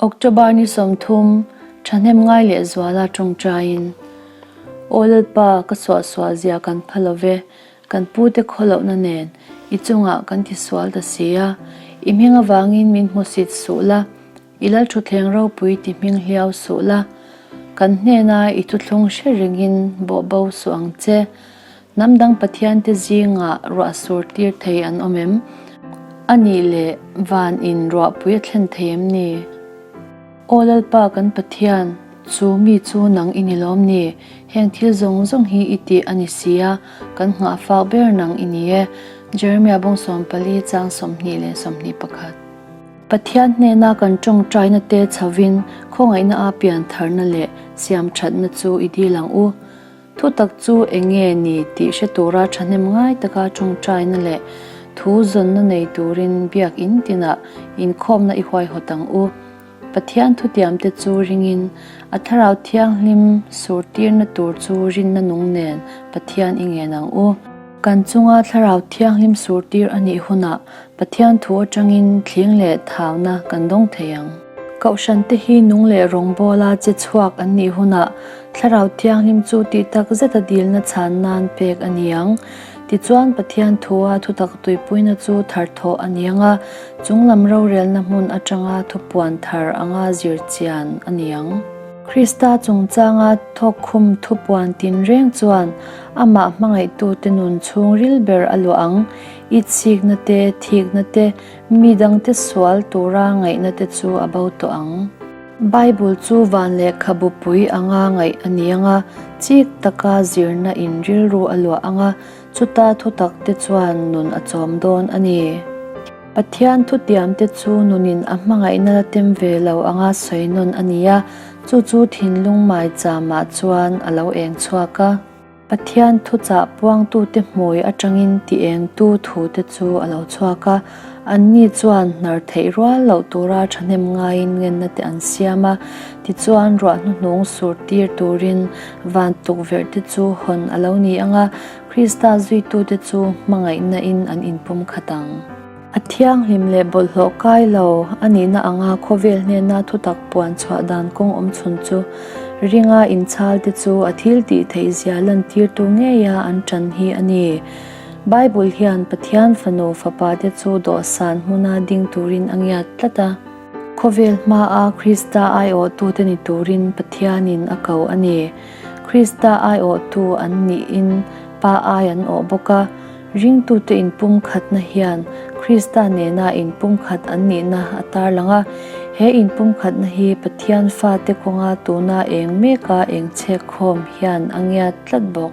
October ni 30, thahnem ngai leh zuala tawngtaiin, Aw Lalpa, ka suahsual zia kan pha lo ve, kan pute khawlohna nen i chungah kan tisual ta si a, i hming avangin min hmusit suh la, I Lalthutthleng ropui ti hming hliau suh la, kan hnena i thuthlung hre rengin bawh bo suh ang che. Hnam dang Pathiante zingah ruah sur tir thei an awm em? A nih leh van in ruahpui a thlen thei em ni? Aw Lalpa kan Pathian, chu mi chu nang i ni lawm ni? Heng thil zawng zawng hi i tih a ni si a, kan nghahfak ber nang i ni e. Jeremiah bawng 14 chang 20 21. Pathian hnena kan tawngtaina te chhovin khawngaihna a pian tharna leh siam thatna chu i dil ang u. Thutak chu eng nge ni tih hre tura thahnem ngai taka tawngtaina leh thu zawnna nei turin biak in tinah inkhawmna i huaihawt ang u. Pathian thutiamte chu ringin a Thlarau Thianghlim surtirna tur chu rinna nung nen Pathian i ngen ang u. Kan chunga Thlarau Thianghlim surtir a nih hunah Pathian thu atangin thling leh thauna kan dawng thei ang. Kohhran te hi nung leh rawngbawla che chhuak an nih hunah Thlarau Thianghlim chu tih tak zeta dilna chhan nan pek a ni ang. Tichuan Pathian thua thutak tuipuina chu thar thawh a ni ang a, chunglam rorelna hmun atanga thupuan thar anga zir chian a ni ang. Krista chungchanga thawkkhum thupuan tinreng chuan amah hmangaihtute nun chhungril ber a luah ang. Itsikna te, thikna te, mi dangte sual tura ngaihna te chu a bo tawh ang. Bible chu van lehkhabu pui anga ngaih a ni ang a, chik taka zirna in rilru a luah ang a, chuta thutak te chuan nun a chawm dawn a ni. Pathian thutiam te chu nunin a hmangaihna la tem ve lo anga sawi nawn a ni a, chu chu thinlung maicham-ah chuan a lo eng chhuak a. Pathian thuchah puangtute hmui atangin ti engtu thute chu a lo chhuak a, anni chuan hnar theih rual loh tura thahnem ngaiin ngenna te an siam a, tichuan ruah hnuhnung sur tir turin van tukverh te chu hawn a lo ni ang a, Krista zuitute chu hmangaihna in an inpumkhat ang. A thianghlim leh bawlhhlawh kai lo a nihna anga khawvel hnena thutak puan chhuah dan kawng awm chhun chu ringa inchhal te chu a thil tih theih zia lantirtu ngeia an ṭan hi a ni. Bible hian Pathian fanu fapa te chu dawhsan hmuna ding turin a ngiat tlat a. Khawvel hmaa Krista aiawhtute ni turin Pathianin a ko a ni. Krista aiawhtu an nihin Pa ai an awh bawk a. Ringtute inpumkhatna hian Krista nena inpumkhat an nihna a tarlang a. He inpumkhatna hi Pathian fate kawnga tuna eng meka eng chhekkhawm hian a ngiat tlat bawk.